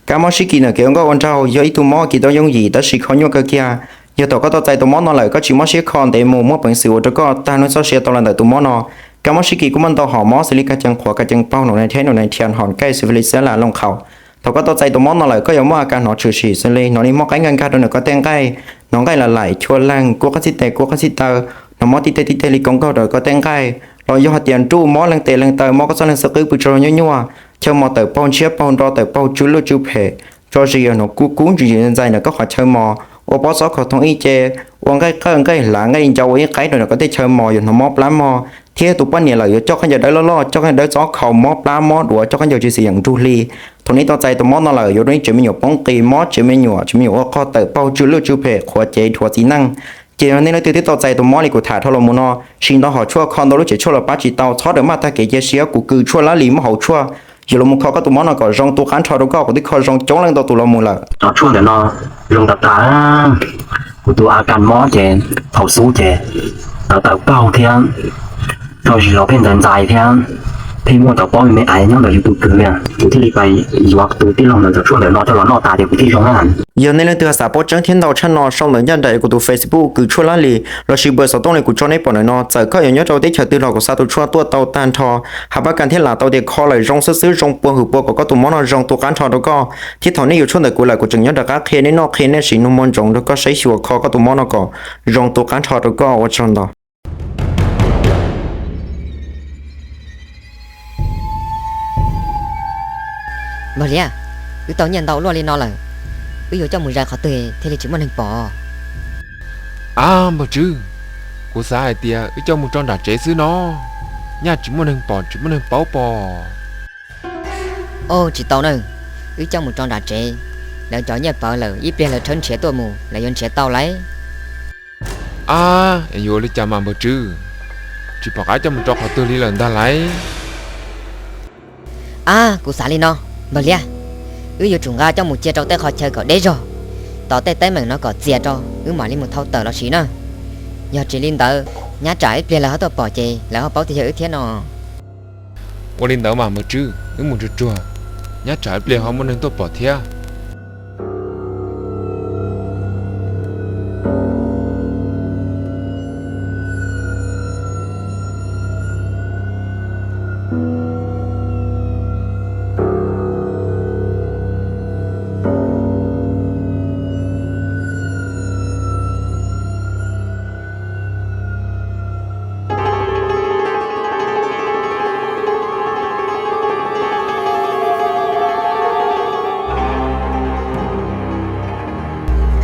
Kab mob sib kis ntawm kev ua nkauj ua nraug yog ib tug mob kis tau yooj yim tab sis kho nyuaj kawg kiag. Yog thaum koj tau txais tus mob no lawm koj tsis mob siab kho ntev mus muaj peev xwm ua rau koj tag lub txoj sia tau los ntawm tus mob no. Kab mob sib kis kuj muaj ntau hom mob xws li kag cees qhuav, kag cees paug, num nai thiab num nai thias, hom kaij, syphilis, xab las, looj khaum. Thaum koj tau txais tus mob no lawm koj yuav muaj a kas hnov tshwm sim xws li hnov li mob qaib nkag nkag rau ntawm koj tej nqaij, hnov nqaij lam laim, chua leeg, kub qab txij tes kub qab txij taw, hnov mob tib teg tib teg li kauv nkaug rau koj tej nqaij, los yog hais tias nruj mob leeg tes leeg taw, mob koj txoj leeg xub qwb pw tsaug zog nyuaj nyuaj, chaw mos tawm paug ntshiab paug nro, tawm paug tsw luj tsw phem, tso zis, yog hnov kub kub ntsis ntxais ntawm koj qhov chaw mos, ua pob xob kho thoob ib ce, ua nqaij qawj nqaij hlav nqaij ncau ua ib qaib rau ntawm koj tej chaw mos, yuav hnov mob plab mog, thiab tus poj niam lawm yuav coj khaub ncaws dawb loj loj, coj khaub ncaws dawb txob khaus, mob plab mob duav, coj khaub ncaws tsis xim yeem nrug hli. Thaum nej tau txais tus mob no lawm yuav rau nej tsev me nyuam poob qis, mob tsev me nyuam, tsev me nyuam ua qog tawm paug tsw luj tsw phem, qhuav cev dhuav txiv neej. Ces yog nej leej twg twb tau txais tus mob li kuv tham dhau los mus no, sim nto hom tshuaj kho ntau lub tsev tshuaj los pab tsis tau, txhob rawm maj tag kev cia siab, kuv kws tshuaj lab lis muaj hauv tshuaj. Yuav los mus kho koj tus mob no kom zoo tu qab nrho rau koj, kuv twb kho zoo coob leej ntau tus los mus lawm. Cov tshuaj ntawm no zoo tas tas. Kuv tus a kas mob ces thaum xub ces tawm tawm paug thiab, tso zis los pheej ntxais ntxais thiab, pheej muaj cov pob me me aiv nyob ntawm yus tus kws na, kuv thiaj li pais yuav tus tij laug ntawd cov tshuaj ntawm no coj los noj tas ces kuv thiaj zoo na. Yog nej leej twg xav paub tseeb thiab ntau tshaj no sau ntawm ncaj nraim kuv tus Facebook kws tshuaj lab lis lossis npawb xov tooj li kuv tso nej pom ntawm no. Txawm koj yuav nyob rau teb chaws twg los kuv xa tus tshuaj tuaj tau tag nrho. Has pab kas thiab lam tau tias kho lawm zoo xwb xwb, zoo puas hwm puas kom koj tus mob no zoo tu qab nrho rau koj. Thiab thaum nej yuav tshuaj ntawm kuv lawm kuv tseem nyob rov qab qhia nej noj qhia nej siv nug muaj ntsoov rau koj saib xyuas kho koj tus mob no kom zoo tu qab nrho rau koj. Ua tsaug ntau. Npawg Liab, wb tau nyiaj ntau luaj li no lawm, wb yuav coj mus zais qhov twg thiaj li tsis muaj neeg pom? Ab npawg Tswb, kuv xav hais tias wb coj mus tso nram tsev xwb no, nyaj tsis muaj neeg pom tsis muaj neeg paub pom. Au tsis tau na, wb coj mus tso nram tsev, lawv cov nyiaj pawv lawm ib pliag lawv rhawb nrhiav tuaj mus lawv yuav nrhiav tau lauj. Ab, yuav ua li cas mas npawg Tswb, tsis pom qab coj mus tso qhov twg li lawm ntag lauj. Ab, kuv xav li no, npawg Liab, wb yuav tsum nqa coj mus cia rau tej qhov chaw kom deb zog, tos tej teeb meem no kom txias rau wb mam li mus thau tawm los sis na. Yog tsis li ntawd, nyab tsam ib pliag lawv ho tuaj pom ces lawv ho paub tias yog wb thiab no. Ua li ntawd mas npawg Tswb, wb mus tsuag tsuag, nyab tsam ib pliag ho muaj neeg tuaj pom thiab.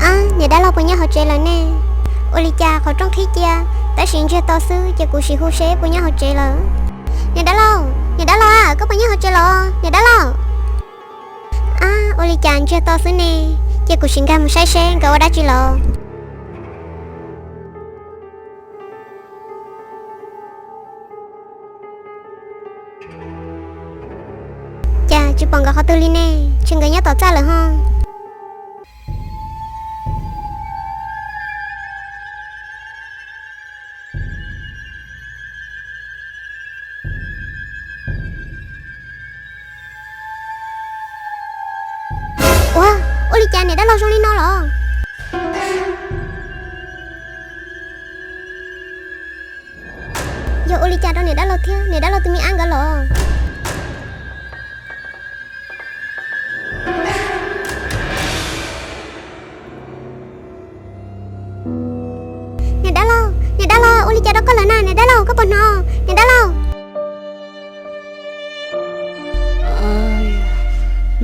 Ab, niam dab laug puas nyob hauv tsev lawm ne? Ua li cas qhov rooj qhib cia, tab sis ntsiag to xwb ces kuv sim hu seb puas nyob hauv tsev lawm. Niam dab laug, niam dab laug a, koj puas nyob hauv tsev los niam dab laug? Ab, ua li cas ntsiag to xwb ne, ces kuv sim nkag mus saib seb nkawd ua dab tsi los. Cas tsis pom nkawd qhov twg li ne, ntshe nkawd nyob tom txaj lawm ho. Ua, ua li cas niam dab laug zoo li no los? Yog ua li cas rau niam dab laug thiab niam dab laug tus me ab nkawd los? Niam dab laug, niam dab laug, ua li cas rau koj lawm na niam dab laug, koj puas hnov niam dab laug?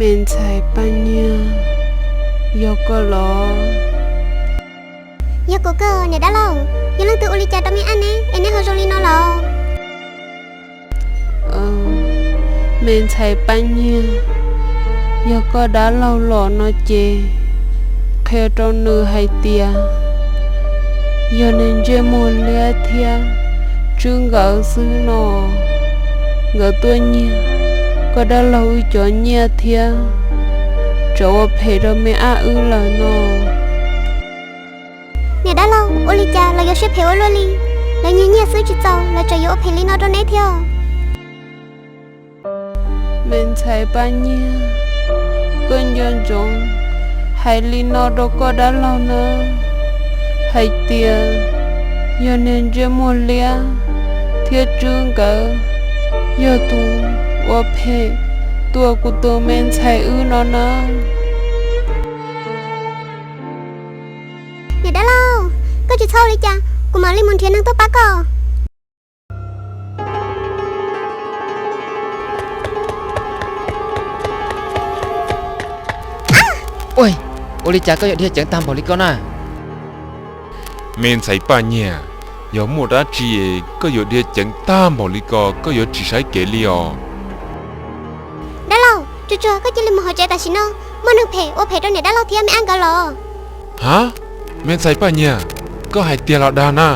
Me ntxhais Paj Nyiag, yog koj los? Yog kuv kawg niam dab laug, yog leej twg ua li cas rau me ab ne es neb ho zoo li no los? Me ntxhais Paj Nyiag, yog koj dab laug los no ces qhia rau nws hais tias yog nws ntsej muag liab thiab tswb nkawd xwb no, nkawd tuaj nyiag koj dab laug wb cov nyiaj thiab tsam ua phem rau me ab wb lawm no. Niam dab laug, ua li cas lawv yuav siab phem ua luaj li? Lawv nyiag nyiaj xwb tsis txaus lawv tsam yuav ua phem li no rau neb thiab. Me ntxhais Paj Nyiag, koj nco ntsoov hais li no rau koj dab laug nawb, hais tias yog niag ntsej muag liab thiab tswb nkawd yog tus ua phem tua kuv tus me ntxhais wb no nawb. Niam dab laug, koj tsis txhob ua li cas, kuv mam li mus nrhiav neeg tuaj pab koj. Ua li cas koj yuav dhia ceev tag npaum li ko na? Me ntxhais Paj Nyiag, yog muaj dab tsi koj yuav dhia ceev tag npaum li ko, koj yuav tsis saib kev li os? Dab laug, tsuag tsuag koj cia li mus hauv tsev tam sim no, muaj neeg phem ua phem rau niam dab laug thiab me ab nkawd los. Ha, me ntxhais Paj Nyiag, koj hais tiag los dag na?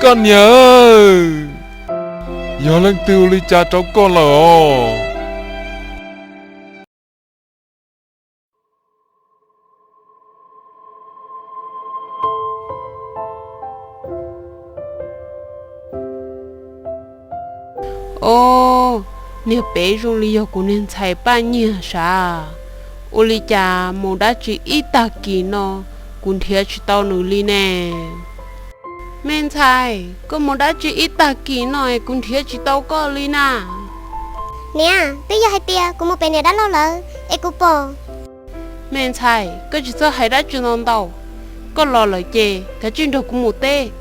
Koj niam, yog leej twg ua li cas rau koj lawm os? Os, niag pem zoo li yog kuv niag ntxhais Paj Nyiag sav. Ua li cas mus dab tsi ib tag kis no kuv nrhiav tsis tau nws li ne? Me ntxhais, koj mus dab tsi ib tag kis no es kuv nrhiav tsis tau koj li na? Niam, twb yog hais tias kuv mus pem niam dab laug lawm es kuv pom. Me ntxhais, koj tsis txhob hais dab tsi ntau ntau. Koj los lawm ces kav tsij nrog kuv mus teb.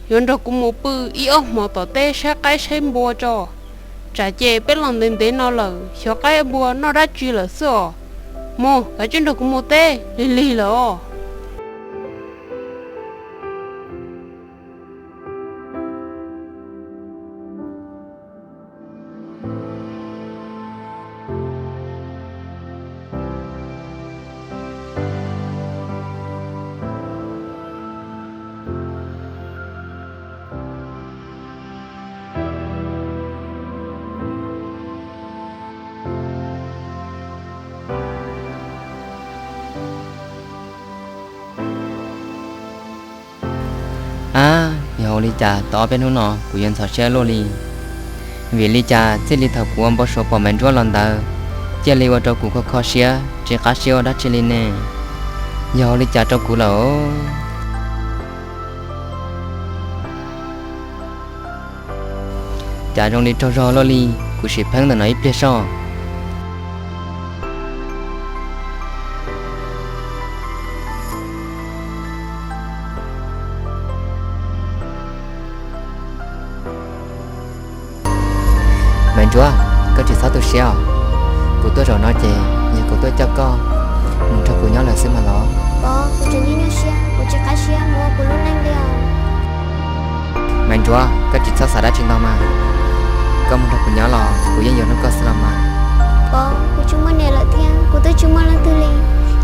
Yuav nrog kuv mus pw ib ob hmo tom teb saib qaib saib npua tso. Tsam ces peb los ntev ntev no lawm xyov qaib npua noj dab tsi lawm xwb os. Mus, kav tsij nrog kuv mus teb lig lig lawm os. Ab, yog ua li cas tau ob peb hnub no kuv yuav ntxhov siab luaj li? Vim li cas txij li thaum kuv ua npau suav pom Maiv Ntsuab los ntawd, cia li ua rau kuv kho kho siab tsis qab siab ua dab tsi li ne? Yog ua li cas rau kuv lawm? Cas zoo li tsaug zog luaj li, kuv sim pheeb ntawm no ib pliag soj. Maiv Ntsuab, koj tsis txhob tu siab os. Kuv tuaj zaum no ces yog kuv tuaj coj koj mus nrog kuv nyob lawm xwb mas los. Pov, kuv tseem nyuaj nyuaj siab, kuv tsis qab siab mus ua kuv lub neej li os. Maiv Ntsuab, koj tsis txhob xav dab tsi ntau mas. Koj mus nrog kuv nyob los kuv yeej yuav hlub koj xwb los mas. Pov, kuv tsis muaj niam lawm thiab kuv twb tsis muaj leej twg li.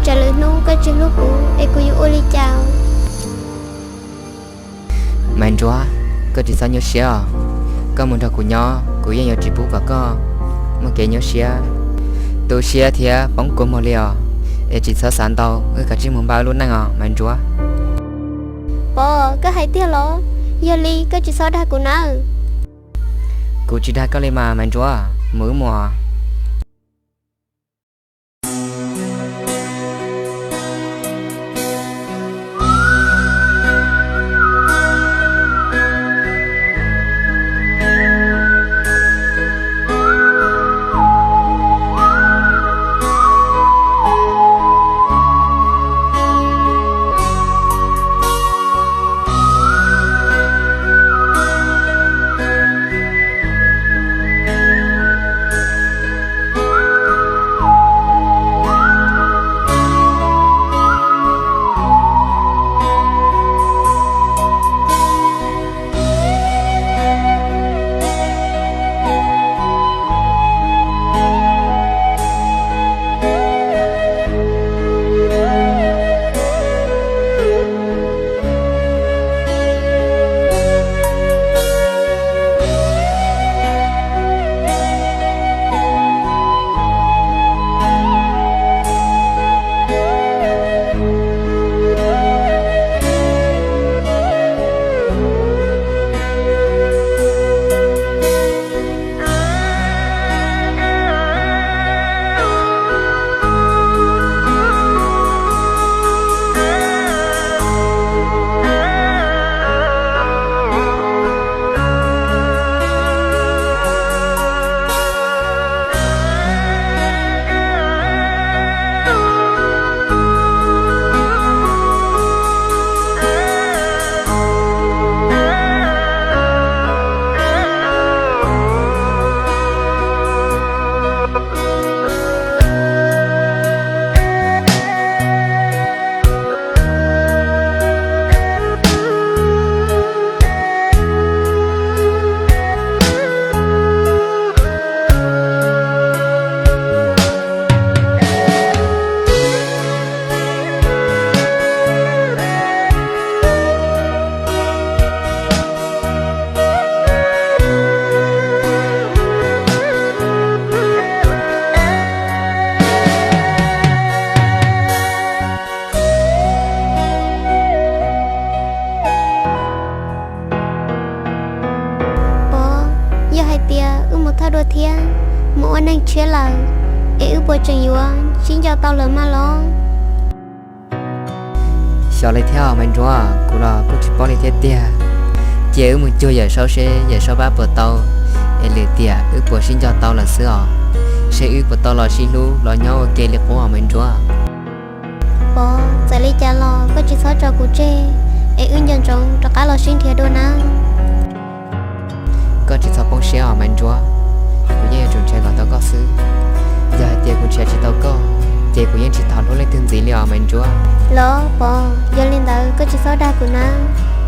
Tsam lwm hnub koj tsis hlub kuv es kuv yuav ua li cas? Maiv Ntsuab, koj tsis txhob nyuaj siab os. Koj mus nrog kuv nyob, kuv yeej yuav tsis pub kom koj muaj kev nyuaj siab, tu siab thiab poob kua muag li os. Es tsis txhob xav ntau, wb kav tsij mus npaj wb lub neej os Maiv Ntsuab. Pov, koj hais tiag los? Yog li koj tsis txhob dag kuv nawb. Kuv tsis dag koj li mas Maiv Ntsuab, mus wb mus. lawm, es wb puas tseem yuav sib nco tau lawm mas los? Xyov li thiab os Maiv Ntsuab, kuv los kuj tsis paub li thiab tiag. Cia wb mus cuag Yawm Saub seb Yawm Saub pab puas tau, es lwm tiam wb puas sib nco tau lawm xwb os, seb wb puas tau los sib hlub los nyob ua ke li qub os Maiv Ntsuab. Pov, txawm li cas los koj tsis txhob tso kuv tseg, es wb nco ntsoov rov qab los sib nrhiav dua nawb. Koj tsis txhob poob siab os Maiv Ntsuab, kuv yeej yuav tsum nrhiav kom tau koj xwb. Yog hais tias kuv nrhiav tsis tau koj, ces kuv yeej tsis thov hlub leej twg ntxiv li os Maiv Ntsuab. Los Pov, yog li ntawd koj tsis txhob dag kuv nawb,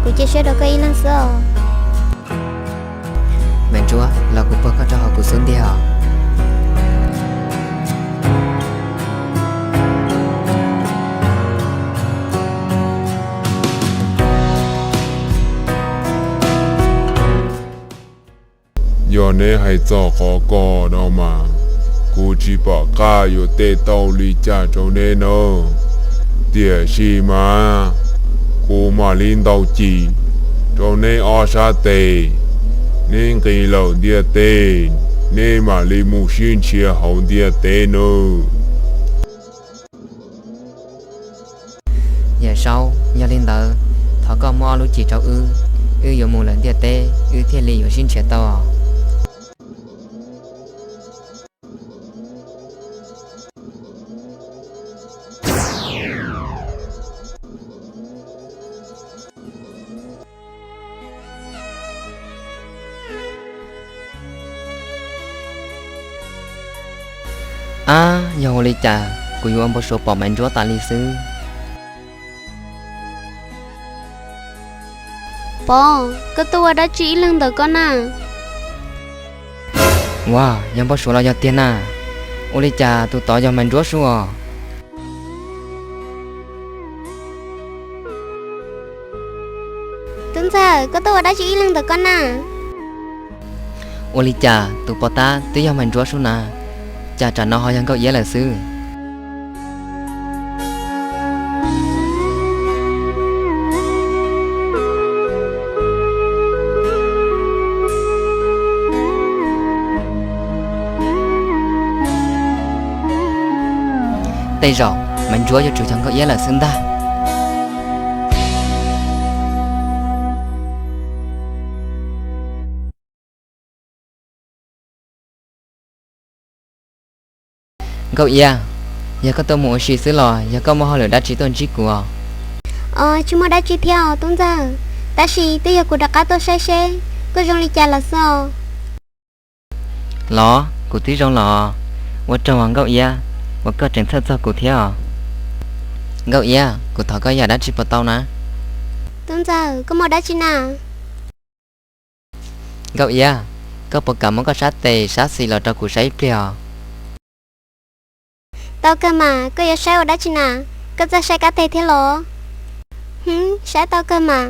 kuv cia siab rau koj ib leeg xwb os. Maiv Ntsuab, los kuv puag koj rau hauv kuv xub ntiag os. Yog neb hais txog qhov ko no mas, kuv tsis pom qab yuav teb tau li cas rau neb nawb. Tiam sis mas kuv mam li ntaus cim rau neb ob sab tes, neb nqis lawm ntiaj teb, neb mam li mus sib nrhiav hauv ntiaj teb nawb. Yawm Saub, yog li ntawd, thov koj muab ob lub cim rau wb, wb yuav mus lawm ntiaj teb wb thiaj li yuav sib nrhiav tau. Ab, yog ua li cas kuv yuav ua npau suav pom Maiv Ntsuab tas li xwb? Pov, koj tuaj ua dab tsi ib leeg ntawm koj na? Ua, yog npau suav los yog tiag na? Ua li cas tus tod yog Maiv Ntsuab sub os? Tub ntxawg, koj tuaj ua dab tsi ib leeg ntawm koj na? Ua li cas tus pov tab twb yog Maiv Ntsuab sub na, cas tsam no ho yog Nkauj Iab lawm xwb? Tej zaum Maiv Ntsuab yuav tsum yog Nkauj Iab lawm xwb ntag. Nkauj Iab, yog koj tuaj mus ua si xwb los yog koj muaj hauj lwm dab tsi tuaj ntsib kuv os? Os, tsis muaj dab tsi thiab os tub ntxawg, tab sis twb yog kuv rov qab tuaj saib seb koj zoo li cas lawm xwb os. Los, kuv twb zoo los. Ua tsaug os Nkauj Iab, uas koj tseem txhawj txog kuv thiab os. Nkauj Iab, kuv thov koj yam dab tsi puas tau na? Tub ntxawg, koj muaj dab tsi na? Nkauj Iab, koj puas kam muab koj sab tes sab xis los rau kuv saib ib pliag os? Tau kawg mas, koj yuav saib ua dab tsi na? Koj txawj saib kab tes thiab los? Hwv, saib tau kawg mas.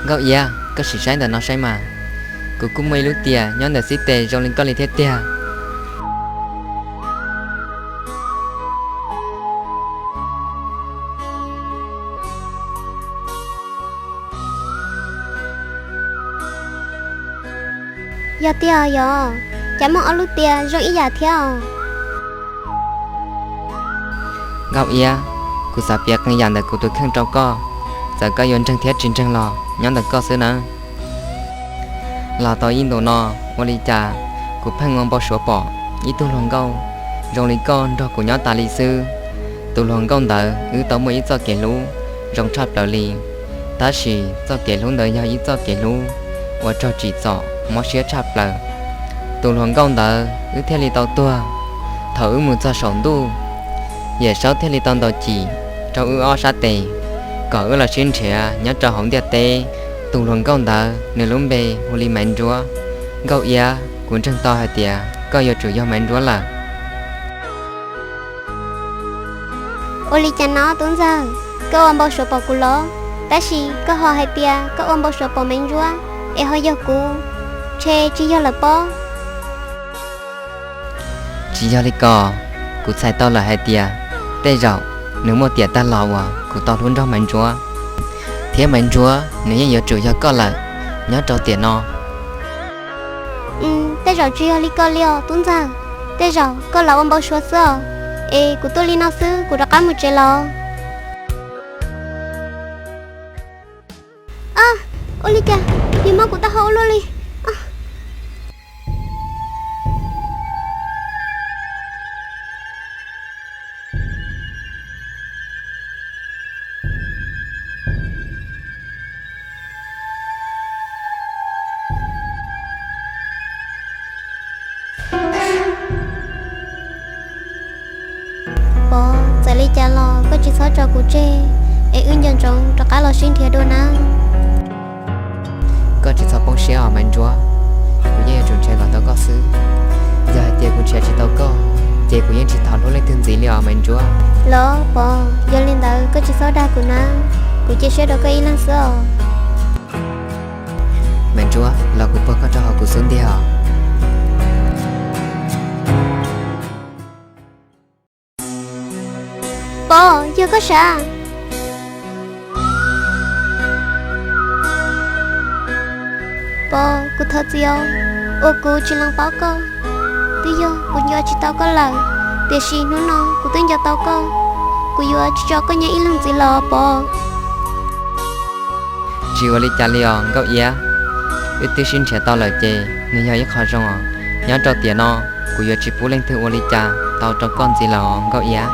Nkauj Iab, koj sim saib ntawm no saib mas. Kuv kuj muaj ib lub tias nyob ntawm xib tes zoo li koj li thiab tiag. Yog tiag os, yog cas muaj ob lub tias zoo ib yam thiab os? Nkauj Iab, kuv xav piav qee yam ntawm kuv tus kheej rau koj, txawm koj yuav ntseeg thiab tsis ntseeg los nyob ntawm koj xwb nawb. Los tau ib ntus no, ua li cas kuv pheej ua npau suav pom ib tug hluas nkauj zoo li koj nrog kuv nyob tas li xwb. Tus hluas nkauj ntawd wb tau muaj ib txoj kev hlub zoo tshaj plaws li, tab sis txoj kev hlub ntawd yog ib txoj kev hlub uas raug tsim txom mob siab tshaj plaws. Tus hluas nkauj ntawd wb thiaj li tau tuag. Thaum wb mus txog saum ntuj, Yawm Saub thiaj li tau ntaus cim rau wb ob sab tes kom wb los sib nrhiav nyob rau hauv ntiaj teb. Tus hluas nkauj ntawd nws lub npe hu li Maiv Ntsuab. Nkauj Iab, kuv ntseeg tau hais tias koj yuav tsum yog Maiv Ntsuab lawm. Ua li cas no tub ntxawg, koj ua npau suav pom kuv los, tab sis koj ho hais tias koj ua npau suav pom Maiv Ntsuab, es ho yog kuv, ntshe tsis yog lawm pob? Tsis yog li ko, kuv txhais tau lawm hais tias Tej zaum nws muaj tiam tag los uas kuv tau hlub nrog Maiv Ntsuab, thiab Maiv Ntsuab nws yeej yuav tsum yog koj lawm nyob rau tiam no. Tej zaum tsis yog li ko li os tub ntxawg, tej zaum koj lam ua npau suav xwb os. Es kuv tuaj li no xwb, kuv rov qab mus tsev los. Ua li cas yus muab kuv taub hau ua luaj li? Pov, txawm li cas los koj tsis txhob tso kuv tseg, es wb nco ntsoov rov qab los sib nrhiav dua nawb. Koj tsis txhob poob siab os Maiv Ntsuab, kuv yeej yuav tsum nrhiav kom tau koj xwb. Yog hais tias kuv nrhiav tsis tau koj, ces kuv yeej tsis tau hlub leej twg ntxiv li os Maiv Ntsuab. Los Pov, yog li ntawd koj tsis txhob dag kuv nawb, kuv cia siab rau koj ib leeg xwb os. Maiv Ntsuab, los kuv puag koj rau hauv kuv xub ntiag os. Pov, yog koj sav? Pov, kuv thov txim os, uas kuv tsis lees paub koj. Twb yog kuv nco tsis tau koj lawm, tiam sis hnub no kuv twb nco tau koj. Kuv yuav tsis tso koj nyob ib leeg ntxiv los Pov. Tsis ua li cas li os Nkauj Iab, wb twb sib nrhiav tau lawm ces nws yog ib qho zoo os. Nyob rau tiam no, kuv yuav tsis pub leej twg ua li cas tau rau koj ntxiv lawm os Nkauj Iab.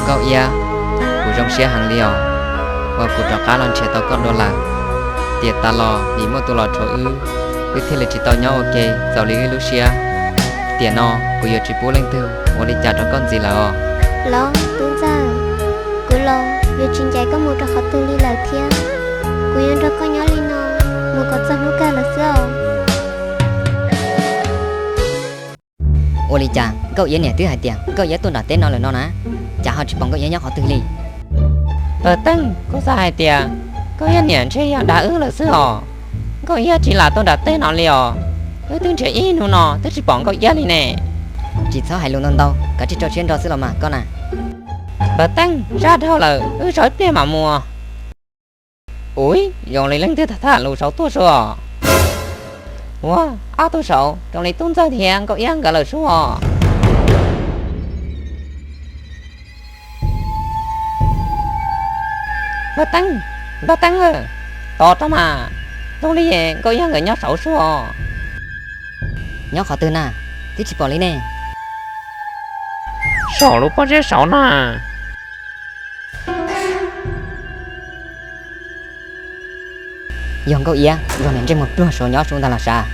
Nkauj Iab, kuv zoo siab heev li os, uas kuv rov qab los nrhiav tau koj dua lawm. Tiam tas los vim muaj tus los rhuav wb, wb thiaj li tsis tau nyob ua ke txaus li wb lub siab. Tiam no kuv yuav tsis pub leej twg ua li cas rau koj ntxiv lawm os. Los tub ntxawg, kuv los yuav tsis ncaim koj mus rau qhov twg li lawm thiab. Kuv yuav nrog koj nyob li no mus kom txog hnub kawg lawm xwb os. Ua li cas Nkauj Iab niam twb hais tias Nkauj Iab tuaj nram teb no lawm no na, cas ho tsis pom Nkauj Iab nyob qhov twg li? Pawg Teej, koj xav hais tias Nkauj Iab niam ntshe yog dag wb lawm xwb os. Nkauj Iab tsis lam tuaj nram teb no li os. Wb twb nrhiav ib hnub no twb tsis pom Nkauj Iab li ne. Tsis txhob hais lus ntau ntau, kav tsij rau siab nro xwb los mas koj na. Pawg Teej, zaj dhau lawm, wb zov ib pliag mam mus. Ui, zoo li leej twg tham tham lus saud tuaj sua. Ua, ob tug saud zoo li tub ntxawg thiab Nkauj Iab nkawd lawm sua. Npawg Teeb, Npawg Teeb, tos rau mas, zoo li Nkauj Iab nkawd nyob saud sua. Nyob qhov twg na? Twb tsis pom li ne. Saum lub pob zeb saud na. Yog Nkauj Iab nrog niag ntsej muag pluag saud nyob saud ntag los sav.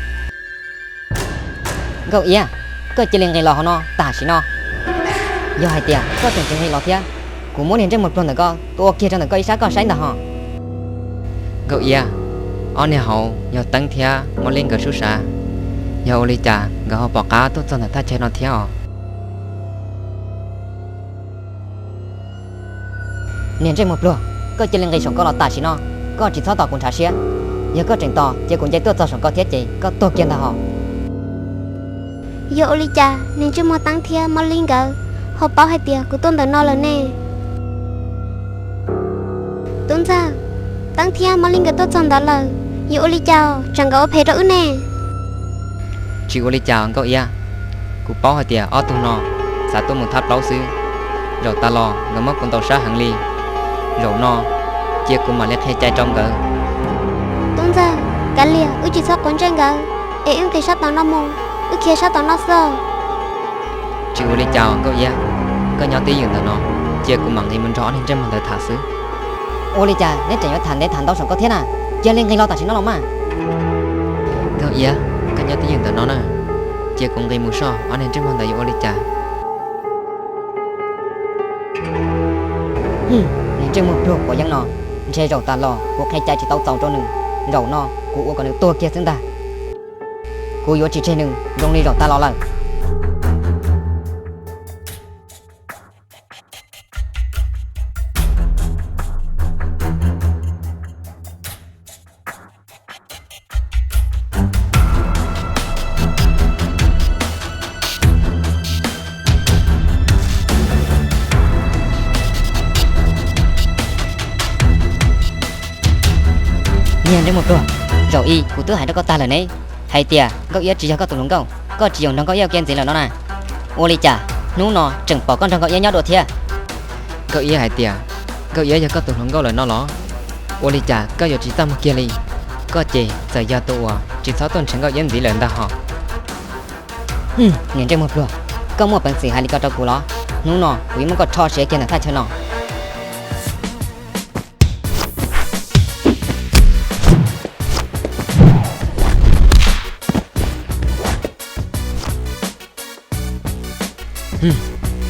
Nkauj Iab, koj cia li nqis los hauv no tam sim no. Yog hais tias koj tseem tsis nqis los thiab, kuv muab niag ntsej muag pluag ntawm koj tua kiag rau ntawm koj ib sab koj saib ntag ho. Nkauj Iab, ob niag hauv yog Teeb thiab Mob Lib nkawd sub sav, yog ua li cas nkawd ho pom qab tuaj txog ntawm thaj chaw no thiab os? Niag ntsej muag pluag, koj cia li nqis saum ko los tam sim no, koj tsis txhob tos kuv nrhav siab. Yog koj tseem tos ces kuv nce tuaj txog saum ko thiab ces koj tuag kiag ntag ho. Yog ua li cas niag ntsej muag Teeb thiab Mob Lib nkawd ho paub hais tias kuv tuaj ntawm no lawm ne? Tub ntxawg, Teeb thiab Mob Lib nkawd tuaj txog ntawd lawm, yog ua li cas tseem nkawd ua phem rau wb ne? Tsis ua li cas Nkauj Iab, kuv paub hais tias ob tug no xav tuaj mus thab plaub xwb. Zaum tas los nkawd muab kuv ntaus sab heev li. Zaum no cia kuv mam li qhia cai rau nkawd. Tub ntxawg, kav liam, wb tsis txhob quav ntsej nkawd, es wb nqis sab tom no mus, wb khiav sab tom no xwb. Tsis ua li cas Nkauj Iab, koj nyob twj ywm ntawm no, cia kuv mam nqis mus nrog ob niag ntsej muag ntawd tham xwb. Ua li cas neb tseem yuav tham ntev tham ntau saum ko thiab na? Cia li nqis los tam sim no los mas. Nkauj Iab, koj nyob twj ywm ntawm no na, cia kuv nqis mus soj ob niag ntsej muag ntawd yuav ua li cas. Niag ntsej muag pluag quav yeeb no, ntshe zaum tas los kuv qhia cai tsis tau txaus rau nws, zaum no kuv ua kom nws tuag kiag xwb ntag. Kuv yuav tsis tseg nws zoo li zaum tas los lawm. Niag ntsej muag pluag, zaum ib kuv twb hais rau koj tag lawm ne, hais tias Nkauj Iab tsis yog koj tus hluas nkauj, koj tsis yuav nrog Nkauj Iab ua ke ntxiv lawm no na. Ua li cas hnub no tseem pom koj nrog Nkauj Iab nyob dua thiab? Nkauj Iab hais tias Nkauj Iab yog koj tus hluas nkauj lawm no los? Ua li cas koj yuav tsis txaj muag kiag li? Koj ces txawm yog tus uas tsis txhob tuaj nrhiav Nkauj Iab ntxiv lawm ntag hos. Niag ntsej muag pluag, koj muaj peev xwm hais li ko rau kuv los? Hnub no kuv yuav muab koj rho siav kiag ntawm thaj chaw no.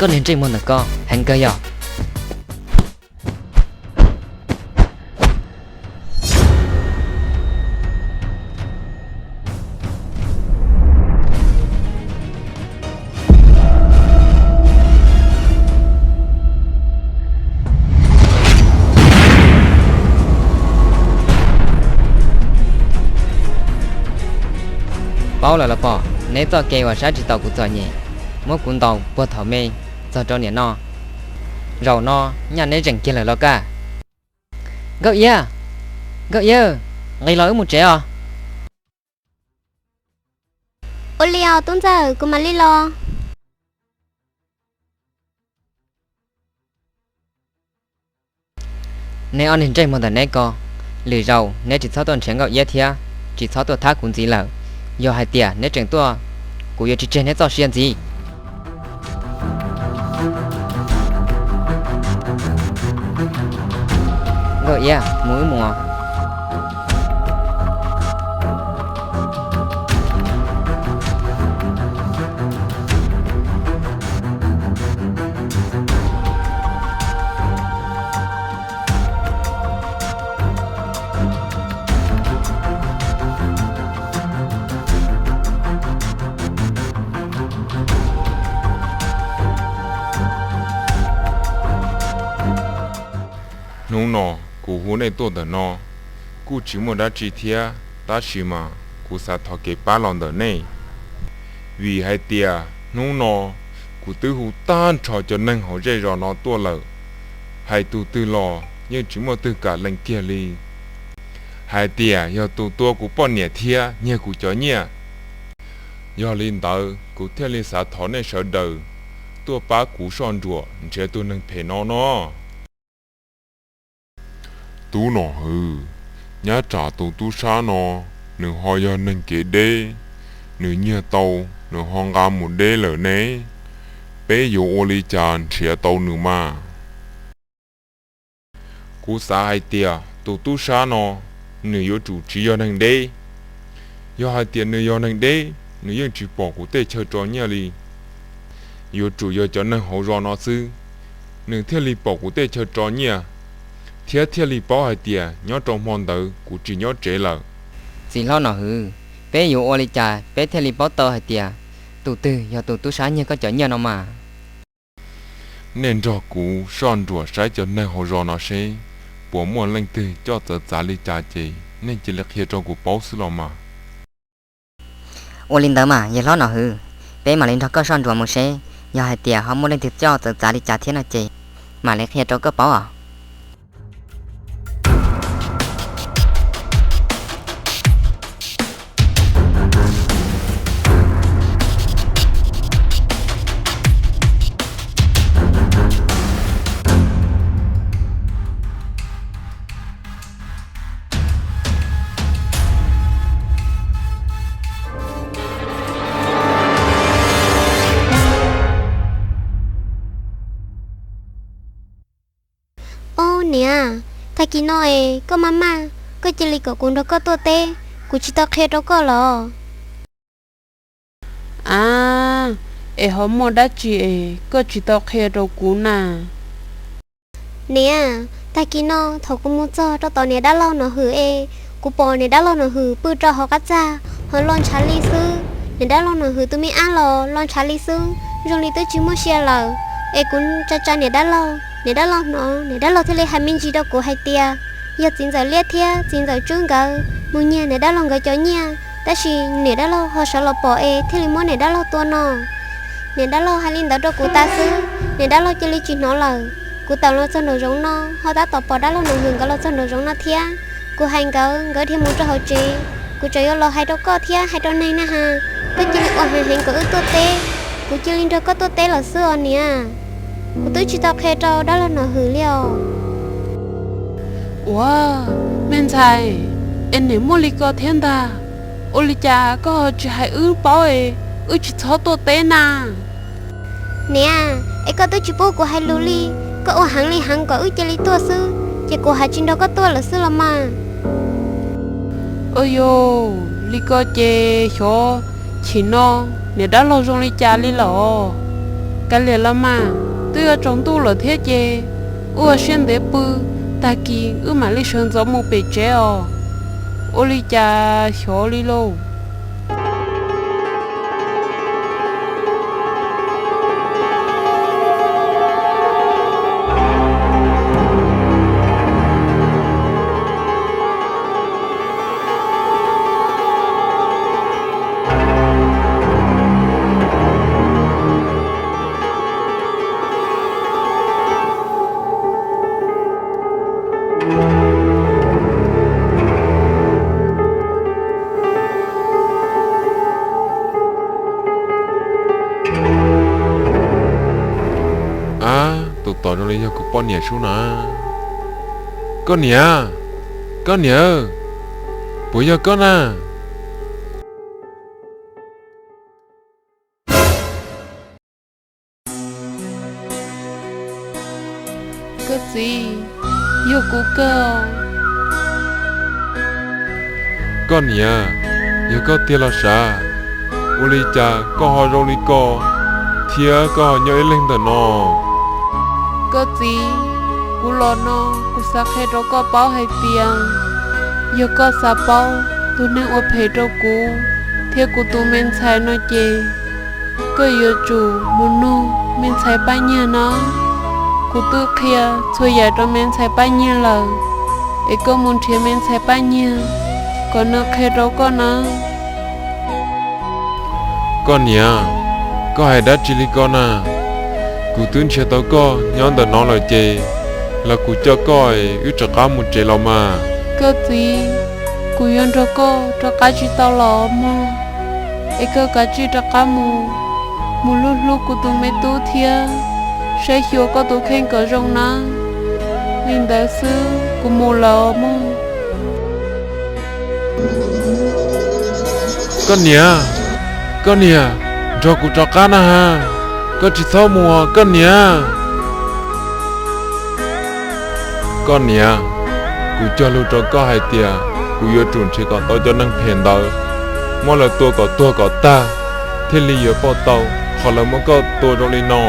Koj niag ntsej muag ntawm koj heev kawg yog. Paub lawm los pom, neb txoj kev uas saib tsis taus kuv txom nyem, muab kuv ntaus puag thaum me txog rau niam no. Zaum no nyaj neb zeem kiag lawm los kaj. Nkauj Iab, Nkauj Iab, nqis los wb mus tsev os. Ua li os tub ntxawg, kuv mam li los. Neb ob niag ntsej muag ntawm neb ko, lwm zaus neb tsis txhob tuaj nrhiav Nkauj Iab thiab, tsis txhob tuaj thab kuv ntxiv lawm. Yog hais tias neb tseem tuaj, kuv yuav tsis tseg neb txoj sia ntxiv. Nkauj Iab, mus wb mus. Hnub no kuv hu nej tuaj ntawm no kuj tsis muaj dab tsi thiab, tab sis mas kuv xav thov kev pab los ntawm nej. Vim hais tias hnub no kuv twb hu tag nrho cov neeg hauv zej zos no tuaj lawm, hais tus twg los yeej tsis muaj twg kam lees kiag li. Hais tias yog tus tua kuv poj niam thiab nyiag kuv cov nyiaj. Yog li ntawd kuv thiaj li xav thov nej sawv daws tuaj pab kuv soj ntsuam nrhiav tus neeg phem no no. Tub Nom Hwm, nyab tsam tus tub sab no, nws ho yog neeg kev deb, nws nyiag tau, nws ho nqa mus deb lawm ne. Peb yuav ua li cas nrhiav tau nws mas? Kuv xav hais tias tus tub sab no, nws yuav tsum tsis yog neeg deb. Yog hais tias nws yog neeg deb, nws yeej tsis pom kuv tej chaw tso nyiaj li. Yuav tsum yog cov neeg hauv zos no xwb, nws thiaj li pom kuv tej chaw tso nyiaj, thiab thiaj li paub hais tias nyob rau hmo ntawd kuv tsis nyob tsev lawm. Txiv hlob Nom Hwm, peb yuav ua li cas peb thiaj li paub tau hais tias tus twg yog tus tub sab nyiag koj cov nyiaj no mas? Nej nrog kuv soj ntsuam saib cov neeg hauv zos no seb puas muaj leej twg coj txawv txav li cas ces nej cia li qhia rau kuv paub xwb los mas. Ua li ntawd mas yawg hlob Nom Hwm, peb mam li nrog koj soj ntsuam mus seb, yog hais tias ho muaj leej twg coj txawv txav li cas thiab no ces mam li qhia rau koj paub os. Niam, tag kis no es koj maj maj, koj cia li kom kuv nrog koj tuaj teb, kuv tsis tau qhia rau koj los? A, es ho muaj dab tsi es koj tsis tau qhia rau kuv na? Niam, tag kis no thaum kuv mus txog rau tom niam dab laug Nom Hwm es kuv pom niam dab laug Nom Hwm pw rau hauv qab txag ho loj ntshav li xwb. Niam dab laug Nom Hwm tus me ab los loj ntshav li xwb, zoo li twb tsis muaj sia lawm. Es kuv tsa tsa niam dab laug, niam dab laug hnov, niam dab laug thiaj li hais me ntsis rau kuv hais tias yog txiv ntxawm Liab thiab txiv ntxawm Tswb nkawd mus nyiag niam dab laug nkawd cov nyiaj, tab sis niam dab laug ho sawv los pom es thiaj li muab niam dab laug tua no. Niam dab laug hais li ntawd rau kuv tas xwb, niam dab laug cia li tsis hnov lawm. Kuv tawm los txog nraum zoov no ho tab tom pom dab laug Nom Hwm nkawd los txog nraum zoov no thiab. Kuv hais nkawd, nkawd dhia mus rau hauv tsev. Kuv tseem yuav los hais rau koj thiab hais rau neeg na has, koj cia li ua heev heev kom wb tuaj teb. Kuv cia li nrog koj tuaj teb lawm xwb os niam. Kuv twb tsis tau qhia rau dab laug Nom Hwm li os. Ua, me ntxhais, es niam muaj li ko thiab ntag. Ua li cas koj ho tsis hais wb paub es wb tsis txhob tuaj teb na? Niam, es koj twb tsis pub kuv hais lus li, koj ua heev li heev kom wb cia li tuaj xwb, ces kuv hais tsis nrog koj tuaj lawm xwb los mas. Ua yus, li ko ces xyov chim no niam dab laug zoo li cas li lawm. Kav liam los mas, twb yuav tsaus ntuj lawm thiab ces wb ua siab ntev pw, tag kis wb mam li sawv ntxov mus pem tsev os. Ua li cas xyov li lauj. Ab, tus tod zoo li yog kuv poj niam sub na. Koj niam, koj niam, puas yog koj na? Koj txiv, yog kuv kawg. Koj niam, yog koj tiag los sav? Ua li cas koj ho zoo li ko, thiab koj ho nyob ib leeg ntawm no? Koj txiv, kuv los no kuv xav qhia rau koj paub hais tias, yog koj xav paub tus neeg ua phem rau kuv thiab kuv tus me ntxhais no ces, koj yuav tsum mus nug me ntxhais Paj Nyiag no. Kuv twb qhia txhua yam rau me ntxhais Paj Nyiag lawm, es koj mus nrhiav me ntxhais Paj Nyiag kom nws qhia rau koj na. Koj niam, koj hais dab tsi li ko na? Kuv twb nrhiav tau koj nyob ntawm no lawm ces, los kuv coj koj es wb rov qab mus tsev los mas. Koj txiv, kuv yuav nrog koj rov qab tsis tau los mog, es koj kav tsij rov qab mus, mus hlub hlub kuv tus me tub thiab saib xyuas koj tus kheej kom zoo na. Li ntawd xwb kuv mus lawm mog. Koj niam, koj niam, nrog kuv rov qab na has, koj tsis txhob mus os koj niam. Koj niam, kuv cog lus rau koj hais tias kuv yuav tsum nrhiav kom tau cov neeg phem ntawd, muab lawv tua kom tuag kom tag, thiaj li yuav pauj tau qhov lawv muab koj tua zoo li no.